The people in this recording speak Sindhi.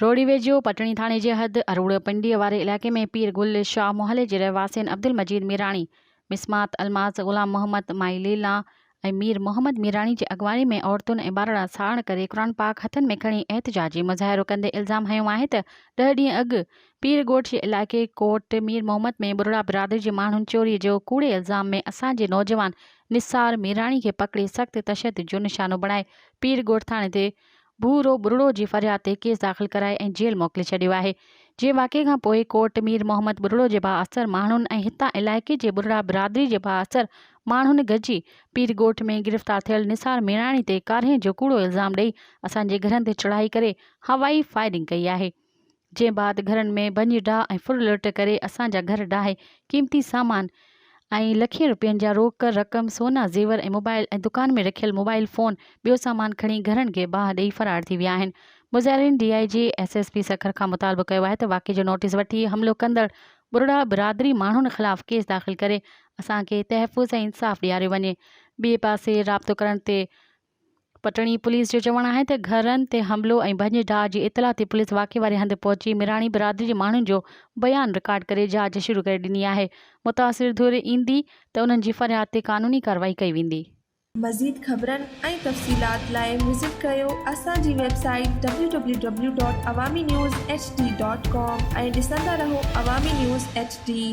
روهڙي ويجهو پٽڻي ٿاڻي جي حد اروڙ پنڊيء واري علائقي ۾ پير گل شاهه محلي جي رهواسين عبدالمجيد ميراڻي، مسمات الماس غلام محمد، مائي ليلا ۽ مير محمد ميراڻي جي اڳواڻي ۾ عورتن ۽ ٻارڙا ساڻ ڪري قرآن پاڪ هٿن ۾ کڻي احتجاجي مظاهرو ڪندي الزام هنيو آهي ته ڏهه ڏينهن اڳ پير ڳوٺ جي علائقي ڪوٽ مير محمد ۾ ٻرڙا برادري جي ماڻهن چوري جو ڪوڙي الزام ۾ اسان جي نوجوان نثار ميراڻي کي پڪڙي سخت تشدد جو نشانو بڻائي پير ڳوٺ ٿاڻي تي ڀورو ٻرڙو جي فرياد تي ڪيس داخل ڪرائي ۽ جيل موڪلي ڇڏيو آهي. جنهن واقعي کان پوء ڪوٽ مير محمد ٻرڙو جي بااثر ماڻهن ۽ هتان علائقي جي ٻرڙا برادري جي بااثر ماڻهن گڏجي پير ڳوٺ ۾ گرفتار ٿيل نثار ميراڻي تي ڪارنهن جو ڪوڙو الزام ڏئي اسان جي گهرن تي چڙهائي ڪري هوائي فائرنگ ڪئي آهي. جنهن بعد گهرن ۾ ڀڃ ڊاهه ۽ ڦر لٽ ڪري اسان جا گهر ڊاهي قيمتي سامان ۽ لکين روپين جا روڪ رقم، سونا زيور ۽ موبائل ۽ دڪان ۾ رکيل موبائل فون ٻيو سامان کڻي گهرن کي باهه ڏئي فرار ٿي ويا آهن. مظاهرين D I G, S S P Sukkur کان مطالبو ڪيو آهي ته واقعي جو نوٽيس وٺي حملو ڪندڙ ٻرڙا برادري ماڻهن خلاف ڪيس داخل ڪري اسان کي تحفظ ۽ انصاف ڏياريو وڃي. ٻئي پاسي رابطو ڪرڻ تي پٽڻي پوليس جو چوڻ آهي ته گهرن تي حملو ۽ ڀڃ ڊاهه جي اطلاع تي پوليس واقعي واري هنڌ پهچي ميراڻي برادري جي ماڻهن جو بيان رڪارڊ ڪري جاچ شروع ڪري ڏني آهي، متاثر ڌر ايندي ته انهن جي فرياد تي قانوني ڪارروائي ڪئي ويندي. مزيد خبرن ۽ تفصيلات لاء وزٽ ڪريو اسان جي website W W W dot Awami news H D dot com ۽ ڏسندا رهو عوامي نيوز ايڇ ڊي.